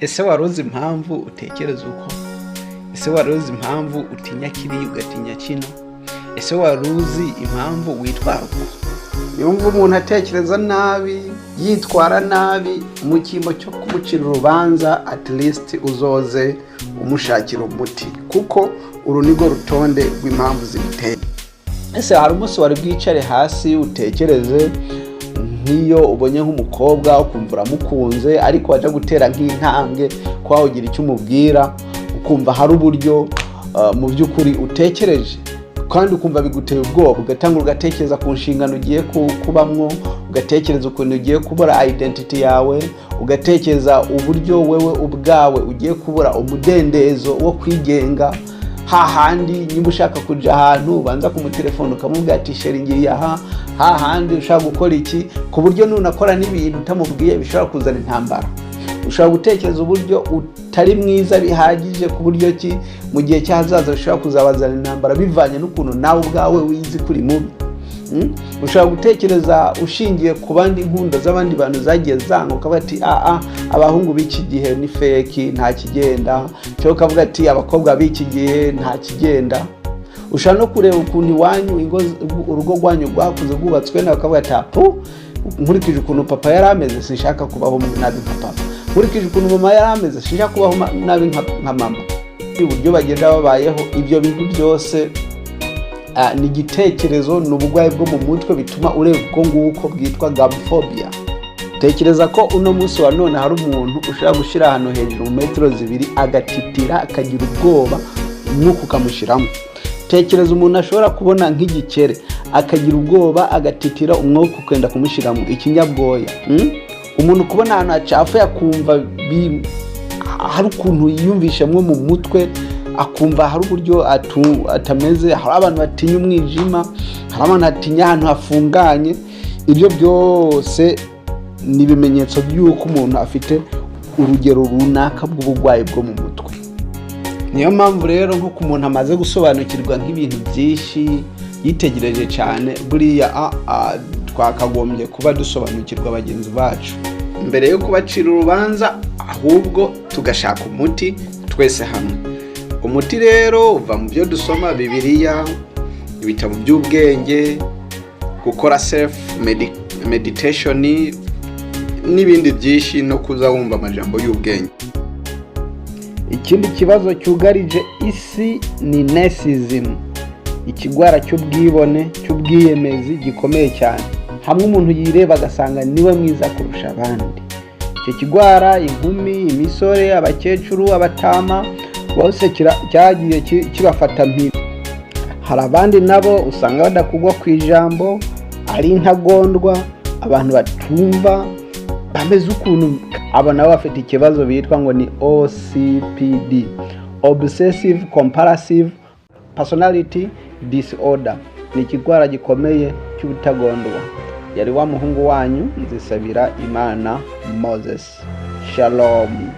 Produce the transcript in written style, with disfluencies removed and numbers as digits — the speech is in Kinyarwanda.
Ese wari uzi impamvu utekereza uko? Ese wari uzi impamvu utinya kiriya, ugatinya kino? Ese wari uzi impamvu witwara uko? Yumva umuntu atekereza nabi, yitwara nabi, mu cyimbo cyo kumucira urubanza, at least uzoze umushakira umuti, kuko uru ni rwo rutonde rw'impamvu zibitera. Ese hari umunsi wari bwicare hasi utekereze, nk'iyo ubonye nk'umukobwa ukumva uramukunze, ariko wajya gutera nk'intambwe ko ugira icyo umubwira, ukumva hari uburyo mu by'ukuri utekereje kandi ukumva biguteye ubwoba, ugatanga, ugatekereza ku nshingano ugiye kubamwo, ugatekereza ukuntu ugiye kubura identity yawe, ugatekereza uburyo wewe ubwawe ugiye kubura umudendezo wo kwigenga, hahandi niba ushaka kujya ahantu ubanza kumutelefone ukamubwira ati: "Chéri, ngiye aha," hahandi ushaka gukora iki, ku buryo nunakora n'ibintu utamubwiye bishobora kuzana intambara? Ushobora gutekereza uburyo utari mwiza bihagije, ku buryo ki mu gihe cy'ahazaza bishobora kuzabazana intambara bivanye n'ukuntu nawe ubwawe wizi kuri mubi. Ushobora gutekereza ushingiye ku bandi, inkundo z'abandi bantu zagiye zanga, ukavuga ati: "Aa, abahungu b'iki gihe ni fake, nta kigenda," cyangwa ukavuga ati: "Abakobwa b'iki gihe nta kigenda." Ushobora no kureba ukuntu iwanyu ingo, urugo rwanyu rwakuze rwubatswe nawe, ukavuga ati: "Apu, nkurikije ukuntu papa yari ameze, sinshaka kubaho nabi nka papa. Nkurikije ukuntu mama yari ameze, sinshaka kubaho nabi nka mama." Uburyo bagenda babayeho, ibyo bintu byose ni igitekerezo, ni uburwayi bwo mu mutwe bituma ureba uko nguko, bwitwa gamophobia. Tekereza ko uno munsi wa none hari umuntu ushobora gushyira ahantu hejuru mu metero 2 agatitira, akagira ubwoba, umwuka ukamushyiramo. Tekereza umuntu ashobora kubona nk'igikere akagira ubwoba, agatitira, umwuka ukenda kumushyiramo, ikinyabwoya. Umuntu kubona ahantu hacafuye akumva hari ukuntu yiyumvishamo mu mutwe, akumva hari uburyo atameze. Hari abantu batinya umwijima, hari abantu batinya ahantu hafunganye. Ibyo byose ni ibimenyetso by'uko umuntu afite urugero runaka bw'uburwayi bwo mu mutwe. Niyo mpamvu rero, nko ku muntu amaze gusobanukirwa nk'ibintu byinshi, yitegereje cyane, buriya twakagombye kuba dusobanukirwa bagenzi bacu mbere yo kubacira urubanza, ahubwo tugashaka umuti twese hamwe. Umuti rero uva mu byo dusoma, Bibiliya, ibitabo by'ubwenge, gukora self meditation n'ibindi byinshi, no kuza wumva amajambo y'ubwenge. Ikindi kibazo cyugarije isi ni narcissism, ikigwara cy'ubwibone, cy'ubwiyemezi gikomeye cyane, hamwe umuntu yireba agasanga niwe mwiza kurusha abandi. Icyo kigwara, inkumi, imisore, abakecuru, abatama, bose cyagiye kibafata mpiri. Hari abandi nabo usanga badakugwa ku ijambo, ari intagondwa, abantu batumva, bameze ukuntu. Abo nabo bafite ikibazo bitwa ngo ni OCPD, Obsessive Compulsive Personality Disorder. Ni ikigwara gikomeye cy'ubutagondwa. Yari wa muhungu wanyu Nzisabira Imana Moses. Shalom.